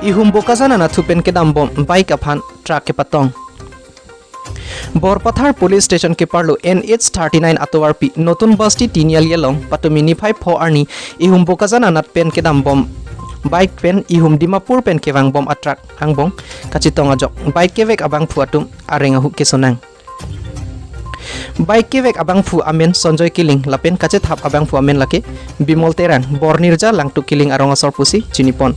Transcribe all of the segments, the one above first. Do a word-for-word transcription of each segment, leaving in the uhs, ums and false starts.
Ihum Bokajan anatthu pen kedambom bike aphan truck kepatong. Borpathar Police Station keparlo N H thirty-nine atovarpi Notun Basti Tiniali along patumi niphai pho arni ihum Bokajan anatthu pen kedambom bike pen ihum Dimapur pen kevangbom atruck angbong kachetong ajok bike kevek abangphu atum areng ahu kesonang. Bike kevek abangphu amen Sonjoy Killing lapen kachethap abangphu amen lake Bimol Terang, Bornirja Langtuk Killing arong asor pusi chinipon.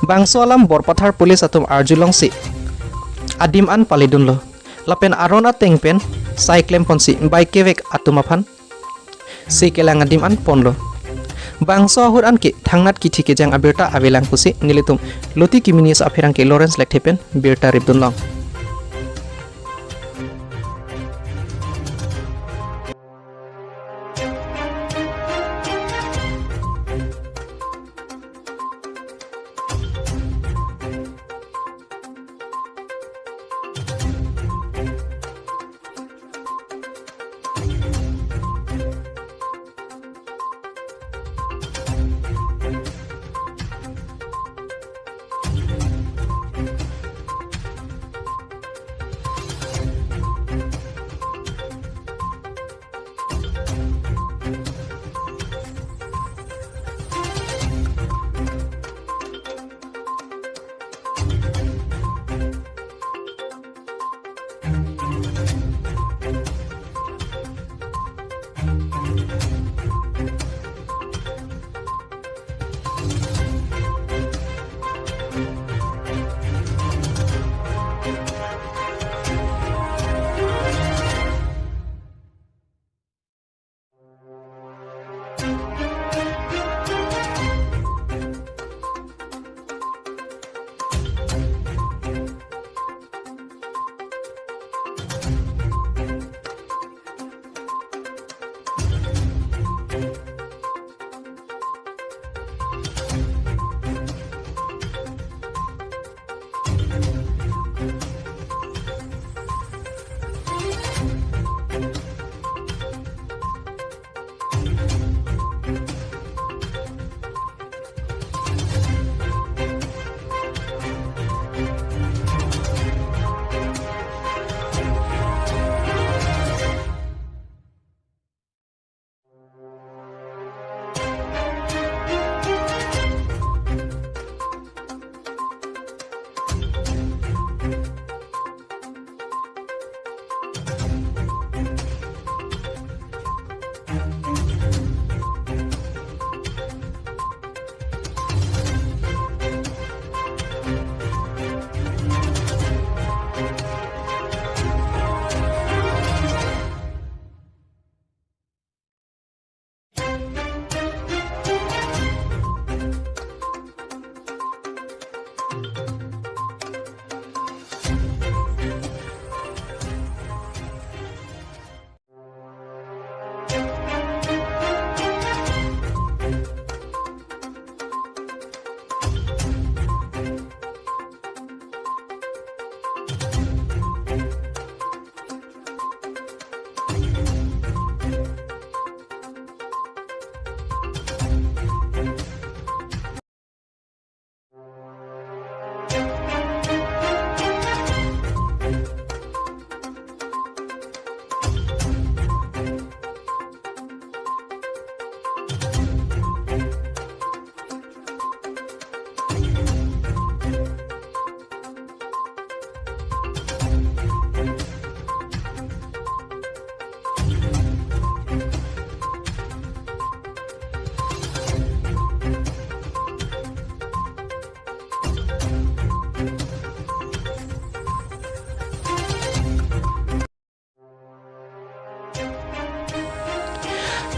Bangso alam Borpathar Police atum arjulongsi adim an paledunlo. Lapen aron ateng pen sai klemponsi bike kevek atum aphan se kelang adim an ponlo. Bangso ahut anke thangnat kithi kejang abirta avelang pusi nelitum Luti Kimi News apherangke Lawrence Lekthe pen birta ripdunlong.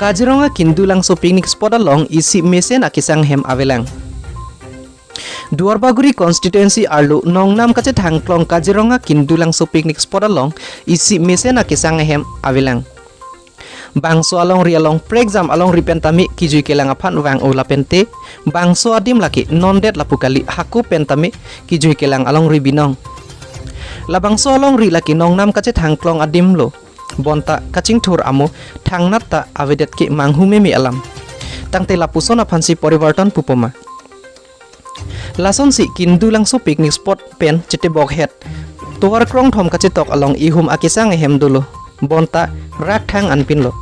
Kaziranga Kindulangso picnic spot along isi mesen akesang ahem avelang. Duarbagori constituency arlo Nongnam kachethangklong Kaziranga Kindulangso picnic spot along isi mesen akesang ahem avelang. Bangso alongri along prekjam alongri pen tame kejui kelang aphan vang-o lapente bangso adim lake nondet lapu kali, hako pen tame kejui kelang alongri binong. Labangso alongri lake Nongnam kachethangklong adim lo. Bonta kachingthur amo thangnat ta avedet ke manghu meme alam. Tangte lapuson aphansi porivarton pupoma. Lasonsi Kindulangso picnic spot pen chetebok het tovar krongthom kachetok along ihum akesang ahem dolo, bonta rakthang anpinlo.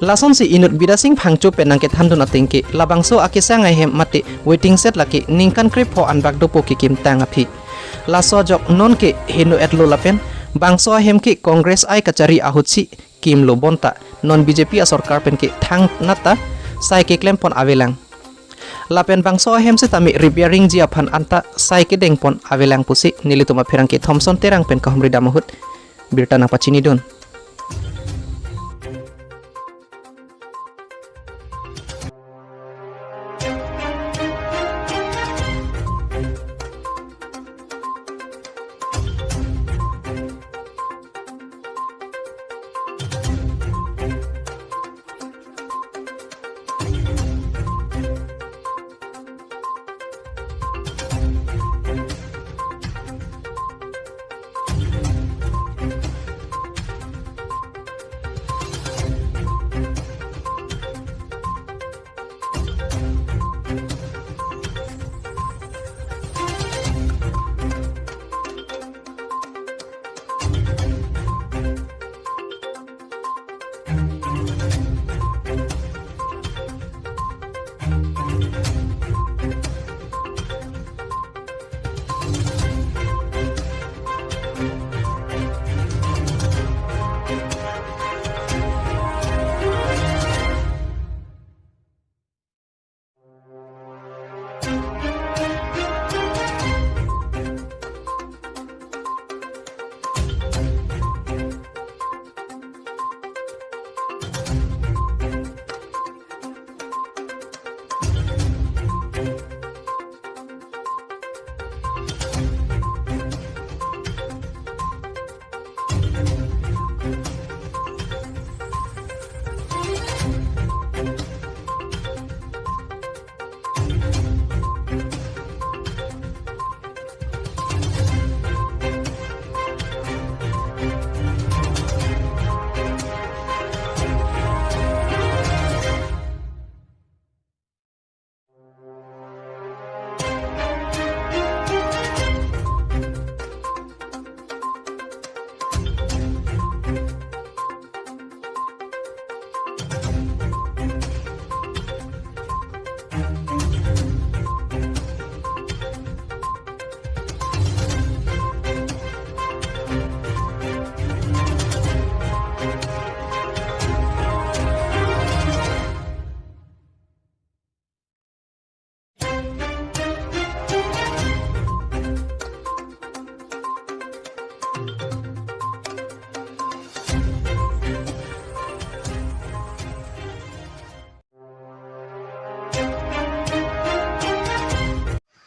Lasonsi inut Bidya Sing Phangcho pen nangkethandun atengke, labangso akesang ahem mate waiting shed lake ningkan krepho anbak dopo kekimtang aphi. Laso ajok nonke heno-etlo lapen bangso ahem ke Congress ai kachari ahutsi kimlo, bonta non B J P asorkar penke thangnat ta sai keklempon avelang. Lapen bangso ahem setame repairing ji aphan anta sai kedengpon avelang pusi nelitum apherangke Thomson Terang pen kahumri dam ahut birta nangpachinidun.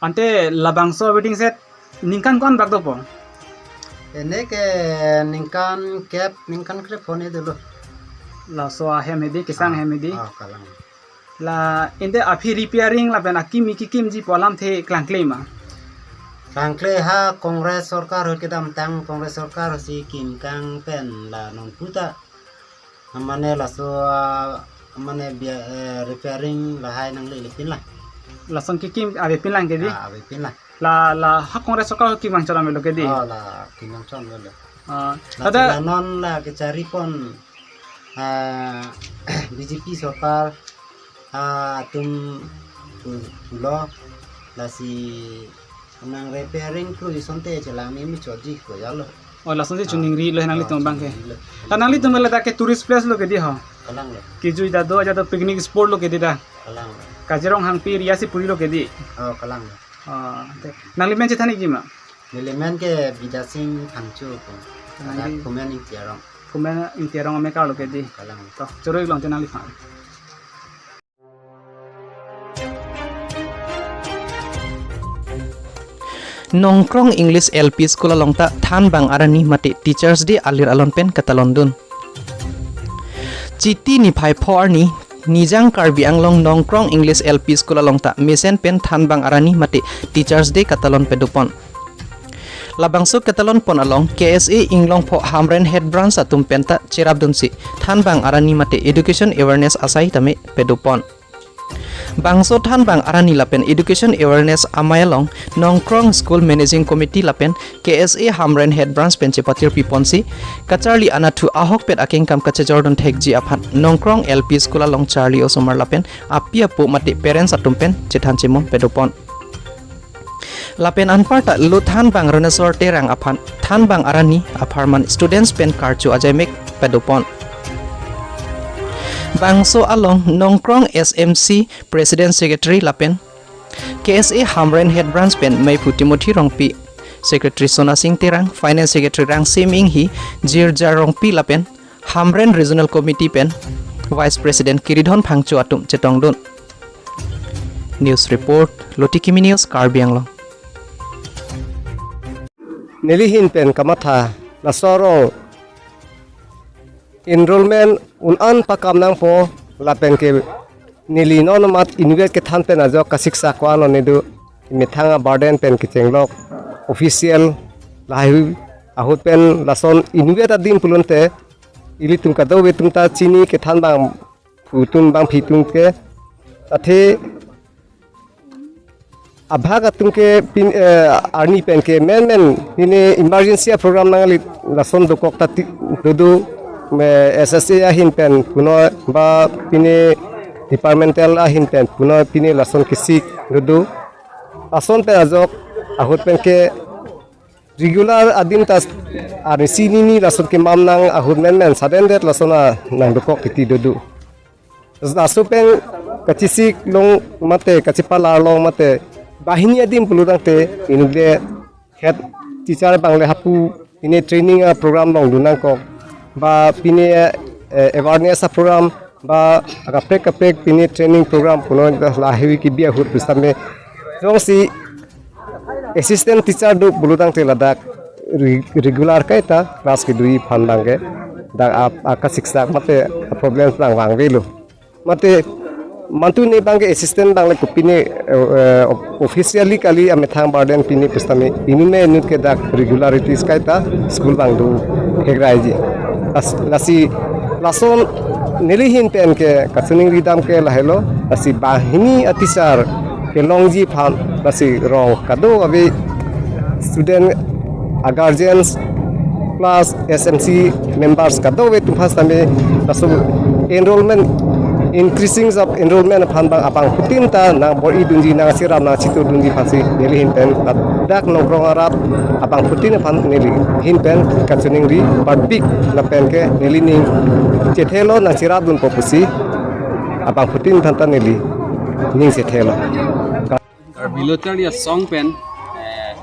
Ante labangso wedding set ningkan ko-an bak dopo? Ene ke ningkan kep, ningkan krepho ne dolo. Laso ahem hedi, kesang Ah, ahem hedi. Ah, kalang. La ante aphi repairing lapen akimi kekimji pu alamthe klangkle ma? Klangkle ha Congress sorkar ahut kedamtang Congress sorkar si kimkang pen la non puta. Mane laso, ah, mane bia, eh, repairing lahai nanglele pin la. Lason kekim avepin lang kedi? Ah, avepin la. La, la ha Congress sorkar ahut kevang chot avelo kedi? Oh, la kevang chot avelo. Ah, lasi ada la non la kecharipon, ah, B J P sorkar, ah, atum pu-, pulo, lasi nang repairing kru isonte chelang ni muchotji ko jalo. Oh, lasonsi Ah. choningri lo nanglitum Ah, abang ke. choningri lo. La nanglitum ke ladak ke tourist place lo kedi ho? Kalang lo. Kejui ta do aja do picnic spot lo kedi ta. Kalang lo. Kazirong Hangpi Riya si puri lo kedi. Oh, kalang lo. Oh, te. Nangli men chethan ikji ma? Neli men ke Bidya Sing Phangcho ko. Nangli Ada Khumen Ingti arong. Khumen Ingti arong amekar lo kedi. Kalang. To, choro-ik longte nangliphan. Nongkrong English L P School along ta thanbang arni mate Teachers Day alir alon pen katalondun. Chiti niphai pho arni Nijang Karbi Anglong Nongkrong English L P School along ta mesen pen thanbang arni mate Teachers Day katalon padopon. Labangso katalonpon along K S A Inglongpho Hamren Head Branch atum penta cherapdunsi thanbang arni mate education awareness asai tame padopon. Bangso thanbang arani lapen education awareness amei along Nongkrong School Managing Committee lapen K S A Hamren Head Branch pen chepatir piponsi kacharli anatthu ahokpet akengkam kachejordun thekji aphan Nongkrong L P School along charli osomar lapen api apo mate parents atum pen chethan chemon padopon. Lapen anparta lo thanbang Roneswar Terang aphan thanbang arani apharman students pen karcho ajaimek padopon. Bangso along Nongkrong S M C President Secretary lapen K S A Hamren Head Branch pen Meiphu Timothy Rongpi, Secretary Sona Sing Terang, Finance Secretary Rangsim Inghi, Jirja Rongpi lapen Hamren Regional Committee pen Vice President Kiridhon Phangcho atum chetongdun. News report, Loti Kimi News, Karbi Anglong. Neli ahin pen kamatha, laso arong enrollment un-an pakam nangpo lapen ke neli non mat inutvet kethan pen ajok kasiksak ko-an lo nedu, methang a burden pen kechenglok official lahai ahut pen lason inutvet adim pulote ilitum kadokave atum ta chini kethanbang phutum bangphi atum ke athe abhag atum ke pin, eh, arni pen ke menmen pine emergency program nangli lason dokok ta ti-, dodo, me S S A ahin pen puno ba pine departmental ahin pen puno pine lason kesik dodo. Lason pen ajok ahut pen ke regular adim ta arnisi nini lason kemam nang ahut menmen sudden death lason a nangdokok titi dodo. Laso pen kachesik long mate kachepalar long mate banghini adim pulotangte inutvet head teacher abang le hapu pine training a program longdun nangkok ba pine, eh, awareness a program ba kaprek kaprek pine training program puno lahai kebi ahut pusitame jongsi assistant teacher do pulotangte ladak re-, regular kaita class kedui aphan abang ke dak ap akasiksak mate problem abang vangvelo. Mate mantu ne abang ke assistant abang le kopine, eh, eh, officially kali amethang burden pine pusitame inut me inut ke dak regularities kaita school abang do hegraiji. Las-, lasi lason neli ahin pen ke kachiningri dam ke lahelo, lasi banghini a teacher kelongji aphan lasi rong kadokave student a guardians plus S M C members kadokave atum aphan sitame laso enrollment, increasing of enrollment aphan abang abangphutin ta nangbor-idunji nangcherap nangchetordunji aphansi neli ahin pen dak Nongkrong arat abangphutin aphan neli ahin pen kachiningri parpik lapen ke neli ning chethelo nangcherapdunpo pusi abangphutin aphan ta neli ning chethelo. Karbi Lo Charli Asong pen, eh,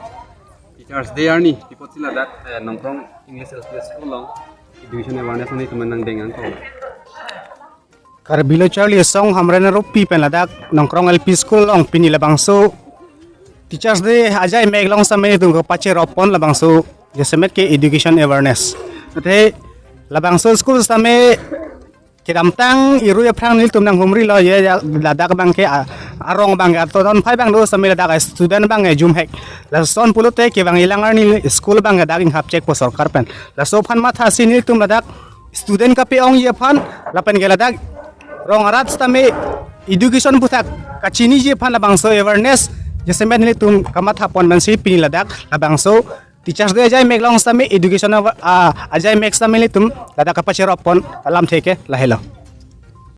Teachers Day arni, tipotsi ladak, eh, Nongkrong English L P School along education awareness arni kemenang dengan ko. Karbi Lo Charli Asong Hamren Rongpi pen ladak Nongkrong L P School along pini labangso Teachers Day ajaimek along sitame ilitum kapacheropon labangso jasemet ke education awareness. Athe labangso school sitame kedamtang irui aphrang nelitum nanghumrilo, je ladak abang ke a-, arong abang ke ato don phai abang do sitame ladak student abang ke jumhek. Lason pulote kevang ilang arni school abang ke dak inghap chekpo sorkar pen. Laso aphan mathasi nelitum ladak student kape-ongji aphan lapen ke ladak rong arat sitame education aputhak kachiniji aphan labangso awareness jasemet nelitum kamathapon pensi pini ladak labangso Teachers Day ajaimek along sitame education awa-, ah, ajaimek sitame nelitum ladak kapacheropon alamthe ke lahelo.